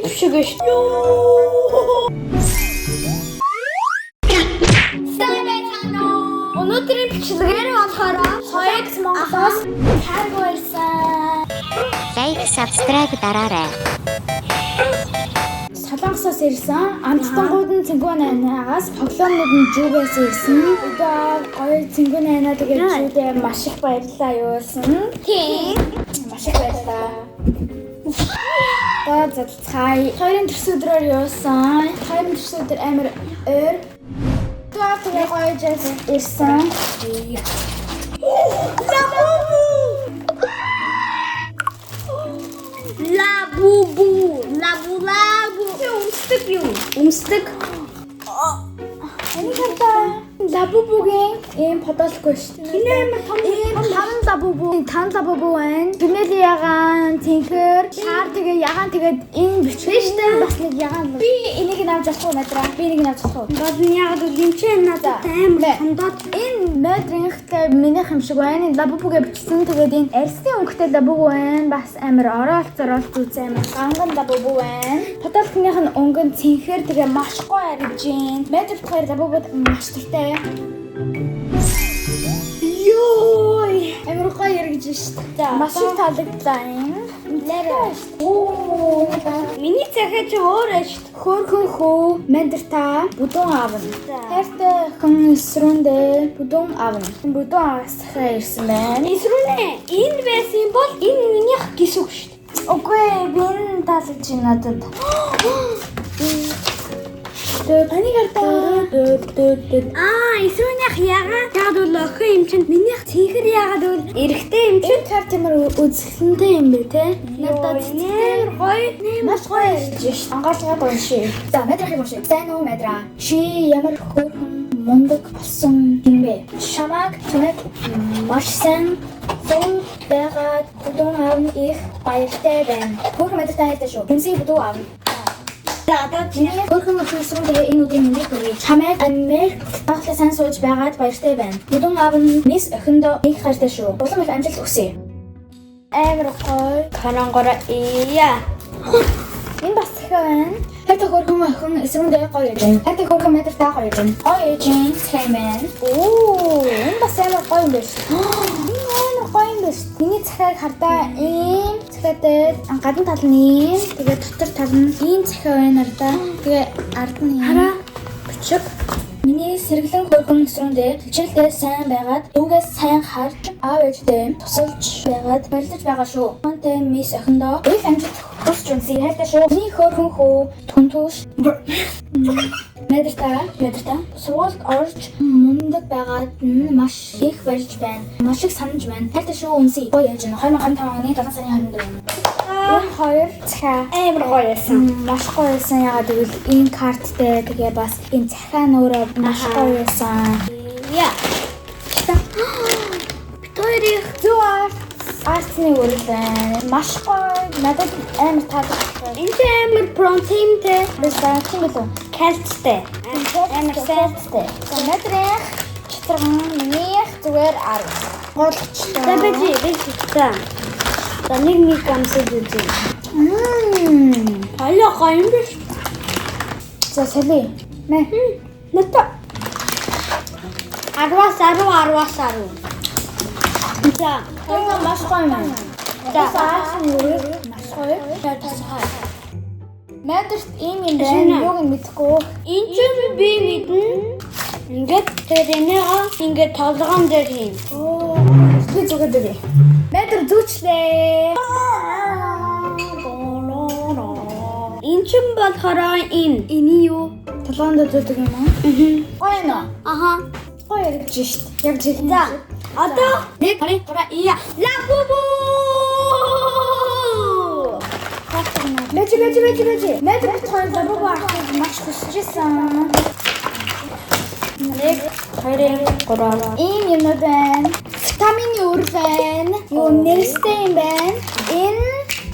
шиг шүү. Йоо. Сайн байцгаана уу? Өнөөдрийн бичлэгээр болохоор Хоёрт Монголоос cargo ирсэн. Like, subscribe дараарай. Солонгосоос ирсэн. Амттангууд нь Цэнгүү найнаагаас, поглоонууд нь Жүгээс ирсэн. Одоо гоё Цэнгүү найнаа тэгээд Жүдээ маш их баярлалаа юулсан. Тийм. Маш их баярлалаа. Одоо задлцгаая. Хоёрын төрсөн өдрөөр юусан. Хоёрын төрсөн өдөр амар ойр. Одоо тэгээ гоё жас ирсэн. Лабубу, лабу лабу. Өмсдөг юм. Өмсдөг. Энэ хатаа лабубугийн ийм подолгүй шүү дээ. Энэ амар том Ийм таван лабубу, таван лабубу байна. Тунели ягаан, цэнхэр, шар тэгээ ягаан тэгээд энэ бичвэ шүү дээ. Бас нэг ягаан. Би энийг нь авч болох уу мадраа? Би энийг нь авч болох уу? Бол нь яагаад бол юм чи надад амар томдоод Энэ мэдрийнхтэй минийх юм шиг байна. Энэ лабубугээ бичсэн. Тэгээд энэ арьсны өнгөтэй лабубу байна. Бас амар ороолт зороолт зүүц амар ганган лабубу байна. Подолкных нь өнгө нь цэнхэр тэгээ маш гоё арилж гин. Мэдр хоёр лабубуд маш дуртай. Йой, амар гоё яригж шít. Маш их таалагдлаа юм. Лера. Оо, Миний цахиа чи өөр байж шүү. Хөөхөн хөө мандартаа бүдүүн аав нь. За. Хайртай охин эсрүүндээ бүдүүн аав нь. Бүдүүн ааваас захиа ирсэн байна. Эсрүүнэ энд байсан юм бол энэ минийх гэсэн үг шүү. Үгүй ээ, би энэ таалагдж байна надад. Энийг хардаа. Аа, эсрүүнийх ягаан яагаад бол охин юм чинь минийх цэнхэр яагаад бол эрэгтэй юм чинь Энэ карт ямар үзэсгэлэнтэй юм бэ те? Надад амар гоё. маш гоё ярьж шít. Ангаалгаад уншия. За, мэдрахыг уншия. Сайн уу мэдраа? Чи ямар хөөрхөн мундаг болсон юм бэ? Шамаг чамайг маш сайн зүүн байгаад бүдүүн аав нь их баяртай байна. Хөөрхөн мэдэртэй хайртай шүү. Тэмсий бүдүүн аав нь. За, одоо Миний хөөрхөн охин эсрэг тэгээ энэ өдрийн мэндийг хүргэе. Чамайг Америкт анхлаа сайн сууж байгаад баяртай байна. Бүдүүн аав нь мисс охиндоо их хайртай шүү. Улам их амжилт хүсье. Амар гоё. Карангора ия. Энэ бас захиа байна. Хайртай хөөрхөн охин эсрэндээ гоё ээж байна. Хайртай хөөрхөн мэдэртэй гоё ээж байна. Гоё ээжийн захиа юм байна. Оо, энэ бас амар гоё юм байна шүү. Энэ амар гоё юм байна шүү. Миний захиаг хардаа ийм захиатай гадна тал нь ийм, тэгээ дотор тал нь ийм захиа байна ардаа. Тэгээ ард нь ийм. Хараа. Бичиг. Миний сэргэлэн хөөрхөн эсрэндээ хичээлдээ сайн байгаад дүүгээс сайн харж аав ээждээ тусалж байгаад баярлаж байгаа шүү. Хонтой мисс охиндоо их амжилт хүсч үнсий хайртай шүү. Миний хөөрхөн хүү түнтүүш Мэдэртаа, мэдэртаа. Сургуульд орж мундаг байгаад нь маш их баярлж байна. Маш их санаж байна. Хайртай шүү үнсий. Гоё ээж нь 2025 оны 7 сарын 24. Энэ хоёр захиа Амар гоё байсан. Маш гоё байсан. Ягаад гэвэл энэ карттай тэгээ бас энэ захиа нь өөрөө маш гоё байсан. Яа. Бит хоёрын Зүү арт артны үрэл байна. Маш гоё. Надад амар таалагдсан. энэ ч амар протеинтэй, Би санагдсан билүү? кальцтай. Амар сайнтай. За мэдрэх чатарган минийх зүгээр 10. Голчтой. За бэж бэж за. За нэг нэг амсаж үзье. Мм. Хоёлоо гоё юм биш. За солио. Мэ. Надад 10-аас 10 10-аас 10. За. Энэ маш гоё юм байна. За. Артны үрэл маш гоё. Тасхай. Мэдэрт ийм юм байна. Шинэ. Юуг нь мэдэхгүй. Энэ ч би мэднэ. Ингээд тэр энийгээ ингээд толгоон дээр хийн. Оо, би зүгээд өгье. Мэдэр зүүчлээ. Энэ ч болохоор энэ. Энэ юу? Толгоонд зүүдэг юм уу? Гоё нөө. Аха. Гоё яригдж шít. Яг жинхэнэ. За. Одоо 1 2 3 ия. Лабубу! Мэж мэж мэж мэж. Мэдэр бит хоёр лабубу авахыг маш хүсэж исэн. 1 2 3 Ийм юмнууд байна. Витамины үр байна. Юу нэрстэй юм байна. Энэ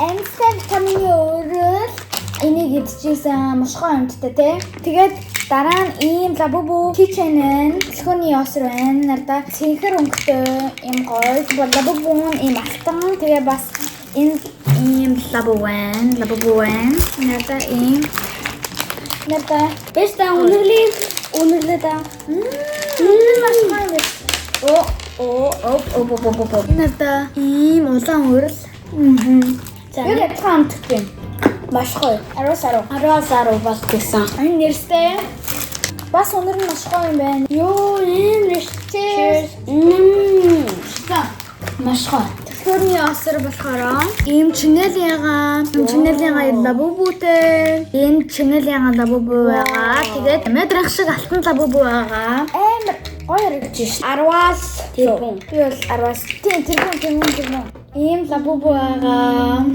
амьстай витамины үрэл энийг идчихсэн маш гоё амттай те. Тэгээд дараа нь ийм лабубу keychain байна. Төлхөөний ёсор байна. Надаа цэнхэр өнгөтэй ийм гоё. Лабубу нь ийм алтан. Тэгээ бас Энэ ийм лабубу байна. Лабубу байна. Надаа ийм. Надаа Бэс та үнэрлээ. Үнэрлээ та. Маш гоё юм. О о о о о о о. Надаа ийм улаан урал. Мм. За. Яг адилхан амттай юм. Маш гоё. 10-10. 10-10 бол гэсэн. Энэ нэрстэй. Бас өнөр нь маш гоё юм байна. Йоо, ийм биш. Cheers. Мм. За. Маш гоё. Түлхүүрний осор болохоор ийм чинэл ягаан, ийм чинэл ягаан лабубутэй, ийм чинэл ягаан лабубу байгаа. Тэгээд метрах шиг алтан лабубу байгаа. Амар гоё харагдаж шин. 10-аас тэрбум. Би бол 10-аас тийм тэрбум тэрбум тэрбум. Ийм лабубу байгаа.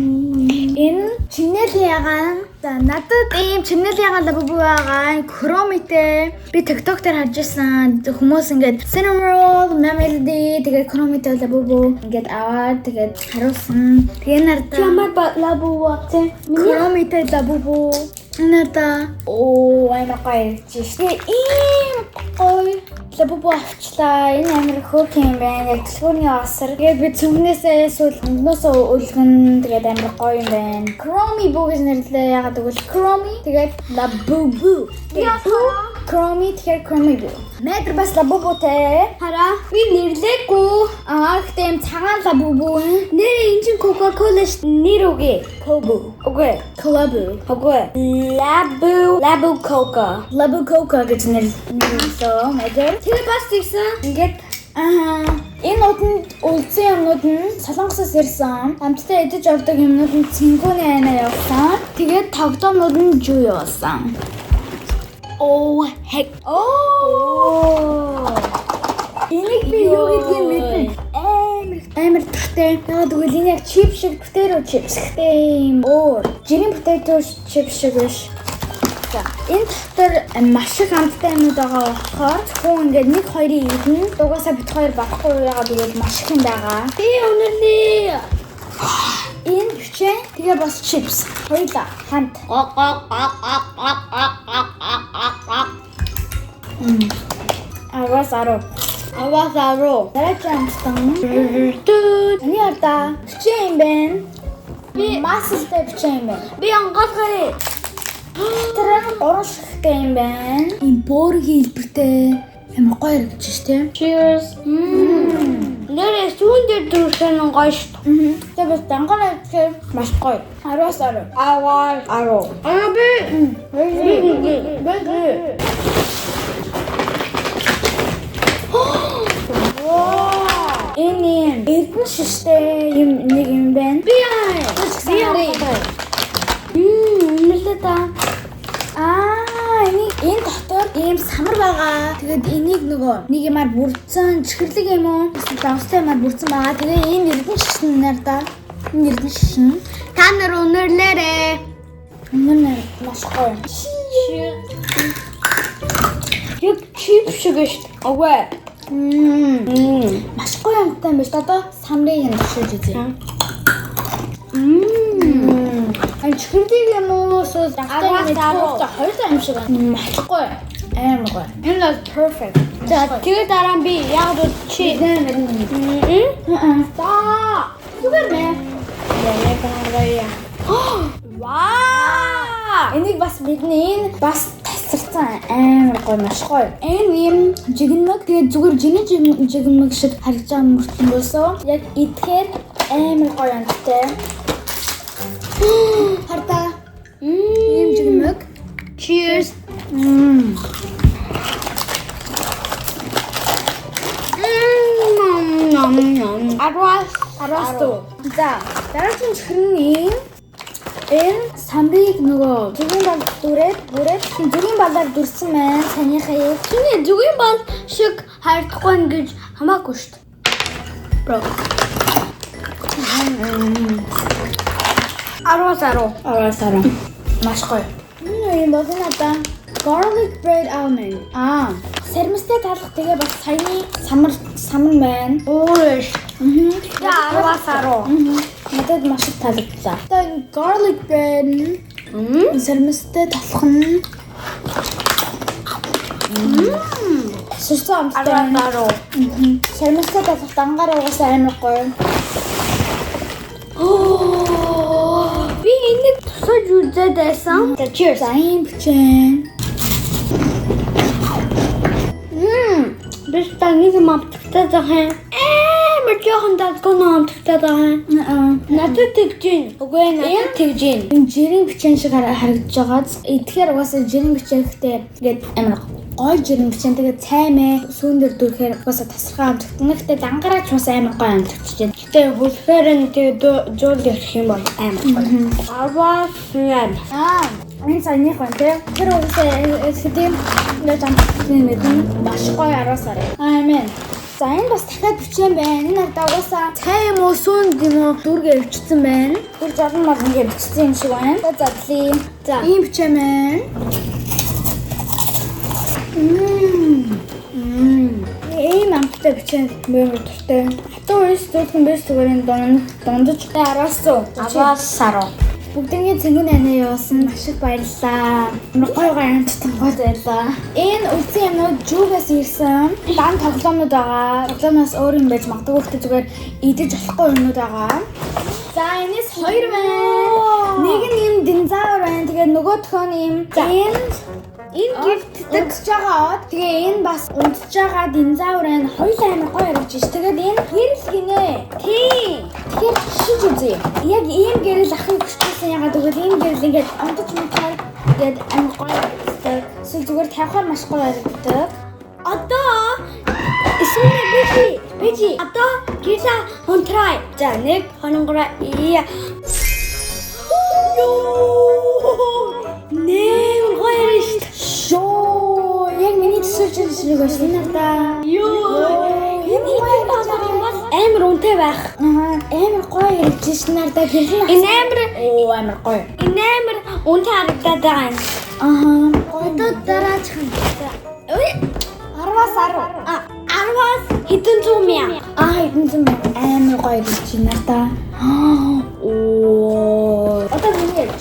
Энэ чинэл ягаан. За надад ийм чинэл ягаан лабубу байгаа. Chromie тэй. Би TikTok дээр харж ирсэн. Хүмүүс ингээд cinnamon roll, melody тэгээд chromie тэй лабубу ингээд аваад тэгээд харуулсан. Тэгээ надад Чамаар лабубу тий. chromie тэй лабубу. Надаа оо амар гоё ирж шээ. Тэгээ ийм гоё лабубу авчлаа. Энэ амар хөөрхөн юм байна. Яг түлхүүрний осор. Тэгээд би цүнхнээсээ эсвэл хоногноосоо өлгөн. Тэгээд амар гоё юм байна. Chromie бүү гэж нэрлээ. Ягаад гэвэл Chromie тэгээд лабубу. Chromie тэгэхээр Chromie бүү. Метр бас лабубутэй. Хараа. Би нэрлээгүй. Аа гэхдээ юм цагаан лабубу. Нэр энэ чинь Coca-Cola ш нэр үгүй. Kobu. Үгүй. Clubu. Үгүй. Labu, Labu Coca. Labu Coca гэж нэрлээ. Метр. Тэр бас тэгсэн. Ингээд Аа. Энэ уданд үлдсэн юмнууд нь Солонгосоос ирсэн. Амттай идэж авдаг юмнууд нь Цэнгүүний айнаар явсан. Тэгээд тогтоомнууд нь жүү явсан. Oh heck. Оо. Энийг би юу гэдгийг мэднэ. Амар амар дуртай. Яагаад гэвэл энэ яг чип шиг potato chips гэхдээ ийм өөр. Жирийн potato chips шиг биш. За, энэ дотор маш их амттай юмнууд байгаа болохоор зөвхөн ингээд нэг хоёрыг идэнэ. Угаасаа бит хоёр багхгүй яагаад гэвэл маш их юм байгаа. Би үнэрлээ. Энэ бичээ тэгээ бас chips. Хоёулаа хамт. Аваас 10. Аваас 10. Дараагийн амтан. Эний ардаа бичээ юм байна. Би масалтай бичээ юм байна. Би онгойлгоё. Тэр нь гурван ширхтээ юм байна. Ийм бөөрийн хэлбэртэй амар гоё харагдаж ш тэ. Cheers. Нэрээ сүүн дээр дүрсэн нь гоё шүү. Тэгээ бас дангараа идэхээр маш гоё. 10-аас 10. Аваас 10. Аа би. Би. Энэ юм эрдэнэ шиштэй юм нэг юм байна. Би Би Үнэрлээ та. Аа, энийг энэ дотор ийм самар байгаа. Тэгээд энийг нөгөө нэг юмар бүрдсэн чихэрлэг юм уу? Эсвэл давстай юмар бүрдсэн байгаа. Тэгээ энэ эрдэнэ шишэн нар да. Энэ эрдэнэ шишэн. Та нар үнэрлээрээ. Энэ нь маш гоё. Яг чип шиг шүү. Үгүй. Мм. Маш гоё амттай юм биш. Одоо самрыг нь туршиж үзье. Мм. Ань чихэрлэг юм уу? Эсвэл давстай юм уу? Хоёулаа юм шиг байна. Маш гоё. Амар гоё. Энэ бол perfect. За тэгээ дараа нь би яг бол чи. Мм. Мм. За. Зүгээр мэ. Яг гаргая. Ваа! Энийг бас бидний энэ бас тасарсан амар гоё маш гоё. Энэ ийм жигнэг тэгээд зүгээр жинэ жигнэг шиг харагдаж байгаа мөртлөнгөөсөө яг идэхээр амар гоё амттай. Хардаа. Ийм жигнэг. Cheers. Мм. Ном ном. Араас Араас дүү. За, дараагийн чихэр нь ийм энэ самрыг нөгөө зүгийн бал дүрээд бүрээд зүгийн балаар дүрсэн байна. Санийхаа Чиний зүгийн бал шиг харагдахгүй гэж хамаагүй шүү дээ. Bro. Араас аруу. Араас аруу. Маш гоё. Мм, юм болсон надаа. Garlic bread almond. Аа, сармистай талах тэгээ бас саяны самар самар байна. Өөр ш. Мм. За араас аруу. Надад маш их таалагдлаа. Одоо энэ garlic bread нь Мм. сармистай талах нь Мм. Сэрсэн амттай. Араас аруу. Мм. Сармистай талах дангаар угаасаа амар гоё. Түрхэж үзээд байсан. За, cheers. За, ийм бичэн. Биш та нэг юм амттай байгаа юм. Амар жоохон далгоно амттай байгаа юм. Аа. Надад тэгж гин. Үгүй ээ, надад тэгж гин. Энэ жирийн бичэн шиг харагдаж байгааз. Идэхээр угаасаа жирийн бичэн ихтэй ингээд амар гоё жирийн бичэн, тэгээд цаймаа сүүн дээр дүрхээр угаасаа тасархай амтгтана. Гэхдээ дангараач бас амар гоё амтгчих чинь. Гэтэ хөлфээр нь тэгээд зуул ирэх юм бол амар гоё. 10-аас 8. Аа, энэ саяных байна те. Тэр угаасаа хэдийн ингээд амтгтны мэдэн маш гоё 10-аас 10. Аамен. За, энэ бас дахиад бичэн байна. Энэ надад угаасаа цай юм уу, сүүн юм уу дүүргээ өвчсөн байна. Бүр жолон мал ингээд бичсэн юм шиг байна. За, задлаа. За. Ийм бичэн байна. Ийм амттай бичэн мөр дуртай. Хатуу ус зөөлхөн биш, зүгээр энэ дундаж 10-аас 100. 10-аас 10. Бүгднгийн цэнгэн анаа явуулсан, маш их баярлалаа. Амар гоё гоё амттан гоё баярлалаа. Энэ үлдсэн юмнууд Жугаас ирсэн. Дан тоглоомнууд байгаа. Тоглоомоос өөр юм байж магадгүй, гэхдээ зүгээр идэж болохгүй юмнууд байгаа. За, энэс хоёр байна. Нэг нь юм динозавр байна. Тэгээд нөгөөх нь юм. Энэ Энэ gift унтж байгаа од. Тэгээ энэ бас унтж байгаа динозавр байна. Хоёулаа амар гоё харагдаж ш. Тэгээд энэ гэрэл гинэ. Тийм. Тэгэхээр шиж үзье. Яг ийм гэрэл ахыг хүчээсэн. Ягаад гэвэл ийм гэрэл ингээд унтаж мунтахаар ингээд амар гоё харагддаг. Эсвэл зүгээр тавихаар маш гоё харагддаг. Одоо эсвэл бижи бижи одоо гила унтрай. За, 1 2 3 и. Йоо! Нэм гоё шүү дээ. Шоо, яг миний төсөөлж шиг байна надаа. Йоо! Энэ гоё харагдаж юм бол амар үнэтэй байх. Аа, амар гоё харагдаж ш надаа гэрэл нь. Энэ амар Оо, амар гоё. энэ амар үнэтэй харагдаад байгаа юм. Аа. Одоо дараачих нь. Ой, 10-аас 10. а 10-аас хэдэн зуун мянга. Аа, хэдэн зуун мянга, амар гоё гэж байна надаа. Оо. Одоо миний ярьж.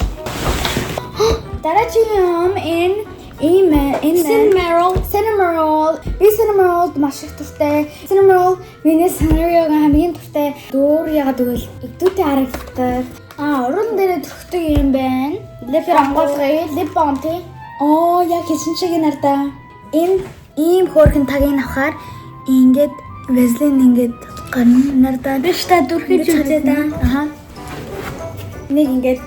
Дараагийн юм энэ ийм энэ Cinnamon roll. Cinnamon roll. Би cinnamon roll маш их дуртай. Cinnamon roll миний Sanrio-гийн хамгийн дуртай дүр, ягаад гэвэл өдөөтэй харагддаг. Аа, уран дээрээ түрхдэг юм байна. Lip Тэр онгойлгоё. Lip balm тий. Оо, яг хэлсэн шиг надаа. Энэ ийм хөөрхөн тагийг авахаар ингээд вазелин ингээд гарна надаа. Биш та дүрхэж үзээ да. Аха. Нэг ингээд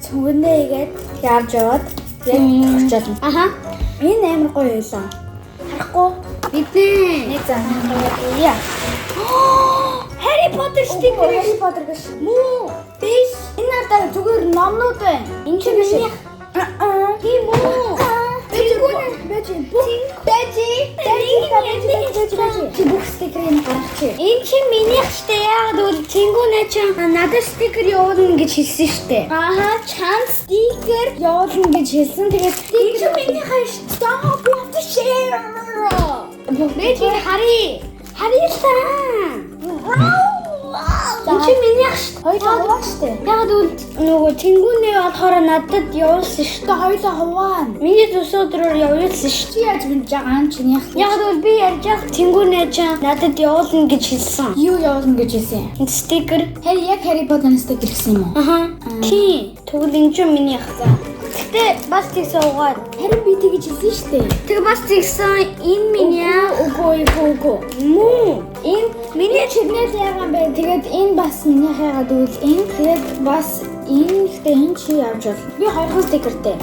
цүнгэндээ игээд явж яваад яг төрчөөл. Аха. Энэ амар гоё байлаа. Харахгүй. Бидний Нэг зан. Яа. Harry Potter sticker. Harry Potter биш. Муу. Биш. Энэ надад зүгээр номнууд байна. Энэ чинь миний. Аа. Тийм үү? Бэжи. Бэжи. Бэжи. Бэжи. Бэжи. Бэжи. Чи бүх стикерийг гаргачих. Энэ чинь минийх штэ, яагаад гэвэл Чингүнэ чинь надад стикер явуулна гэж хэлсэн штэ. Аха, чанд стикер явуулна гэж хэлсэн. Тэгээд Энэ чинь минийхээ штэ. Stop, we have to share. Бэжи, харъя. Харъя л та. Энэ чинь минийх штэ. Хоёулаа хуваан штэ. Яагаад гэвэл нөгөө Чингүнэ болохоор надад явуулсан штэ. Тэгээ хоёулаа хуваана. Миний зүс өдрөөр явуулсан штэ. Чи яаж мэдж байгаа юм чинийх? Яагаад гэвэл би ярьж байгаа Чингүнэ чинь надад явуулна гэж хэлсэн. Юу явуулна гэж хэлсэн? Энэ стикер. Harry, яг Harry Potter стикер гэсэн юм уу? Аха. Тийм. Тэгвэл энэ чинь минийх. За. Гэтэ бас тэгсэн угаад. Харин би тэгэж хэлсэн штэ. Тэг бас тэгсэн, энэ миний. Үгүй, үгүй, үгүй. Муу. Энэ миний чигнэл яагаад бэ? Тэгээд энэ бас минийх, яагаад гэвэл энэ, тэгээд бас энэ, гэхдээ энэ чи явж бол. Би хоёрхан стикертэй.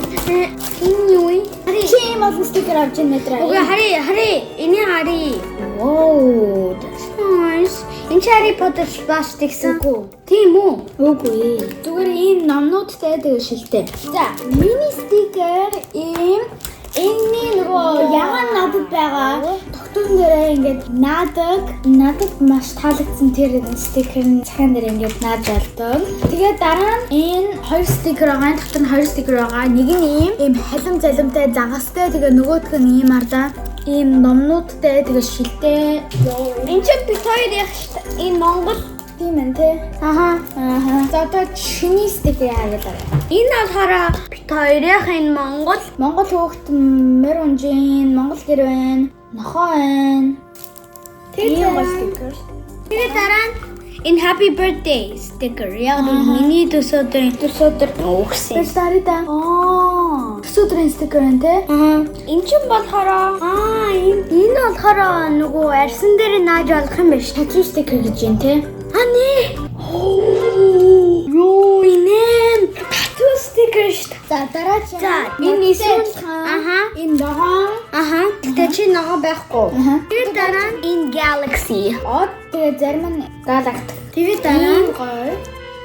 Энэ юу юм? Харъя. Чи ийм олон стикер авч ийн метр. Үгүй, харъя, харъя. Энийг харъя. Wow, that's Nice. Энэ чи Harry Potter бас тэгсэн. Үгүй. Тийм үү? Үгүй. Зүгээр ийм номнуудтай, тэгээ шилтэй. За, миний стикер ийм энэний нөгөө ягаан надад байгаа. Тогтун дээрээ ингээд наадаг. Надад маш таалагдсан тэр стикер нь цахиан дээр ингээд нааж болдог. Тэгээд дараа нь энэ хоёр стикер байгаа. Энэ дотор нь хоёр стикер байгаа. Нэг нь ийм халим залимтай загастай. Тэгээ нөгөөх нь ийм ардаа ийм номнуудтай, тэгээ шилтэй. Энэ чи бит хоёр яг шүү дээ. Энэ Монгол. Тийм ээ те. Аха. Аа. За, одоо чиний стикер яагаад вэ? Энэ болохоор бит хоёрын энэ Монгол. Монгол хүүхэд морь унжин, Монгол гэр байна, нохоо байна. Тэгээд Ийм гоё стикер. Тэгээд дараа нь Энэ happy birthday sticker. Яг л миний төрсөн өдөр өгсөн. Тэр сарида. Аа. Төрсөн өдрийн sticker энэ те. Аа. Энэ чинь болохоор энэ болохоор нөгөө арьсан дээр нааж болох юм байна шүү. Tattoo sticker гэж юм те. А нэ. Йоо, энэ tattoo sticker шүү дээ. За, дараа чинь. За, энэ эсвэл аха. Энэ ногоон. Аха. Гэтэ чи ногоон байхгүй. Аха. Тэгээд дараа нь энэ galaxy. Оо, тэгээ зарим нь galactic. Тэгээд дараа нь гоё.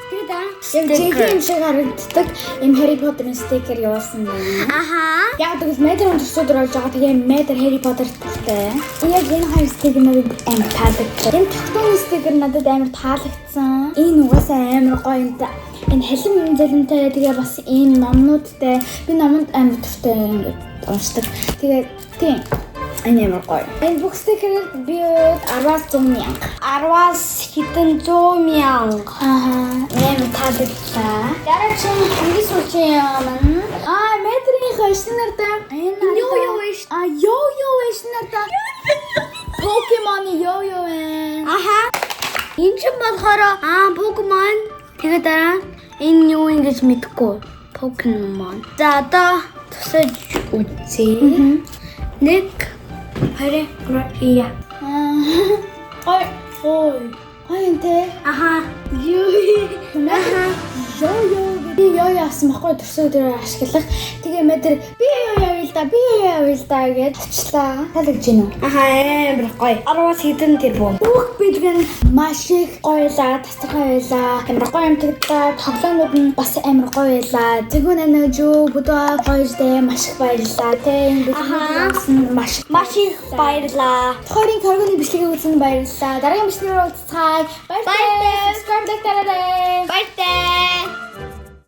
Тэгээд дараа нь Яг жинхэнэ юм шиг харагддаг. Ийм Harry Potter-ын sticker явуулсан байна. Аха. Яг тэгвэл метр төрсөн өдөр болж байгаа. Тэгээ метр Harry Potter дуртай. Яг энэ хоёр sticker надад амар таалагдсан. Энэ тогтооны sticker надад амар таалагдсан. Энэ угаасаа амар гоё юм та. Энэ халим залимтай, тэгээ бас ийм номнуудтай. Би номонд амар дуртай, ингээд уншдаг. Тэгээ тийм, энэ амар гоё. Энэ бүх sticker би 10-аас 100 мянга. 10-аас хэдэн 100 мянга. Аа, амар таалагдлаа. Дараагийн хамгийн сүүлийн юм нь метрийн шинээр да. Энэ Йо-йо байж. А, йо-йо шинээр да. Pokemon йо-йо вэ. Аха. Энэ чинь болохоор Pokemon. Тэгээд дараа энэ юу юм гэж мэдэхгүй. Pokemon. За, одоо тусаж үзье. Нэг, хоёр, гурав, яа. Ой, ой. Ой, энэ те. Аха. Юу. Аха. Йо-йо би йо-йо авсан байхгүй төрсөн өдрөөр ашиглах. Тэгээ метр би йо-йо авъя л да, би йо-йо авъя л да гэж авчлаа. Таалагдж байна уу? Аха, амар гоё. 10-аас хэдэн тэрбум. Бүх бэлэг нь маш их гоёлаа, тасархай байлаа. Амар гоё амтагдлаа. Тоглоомнууд нь бас амар гоё байлаа. Зэгүн анажуу бүдөө гоё штэ, маш их баярлалаа. Тэ, энэ Аха. бэлэг нь маш Маш их баярлаа. Хоёрын каргоны бичлэгийг үзсэн баярлалаа. Дараагийн бичлэгээр уулзцгаая. Баяртай. Баяртай. Subscribe, like дараарай. Баяртай.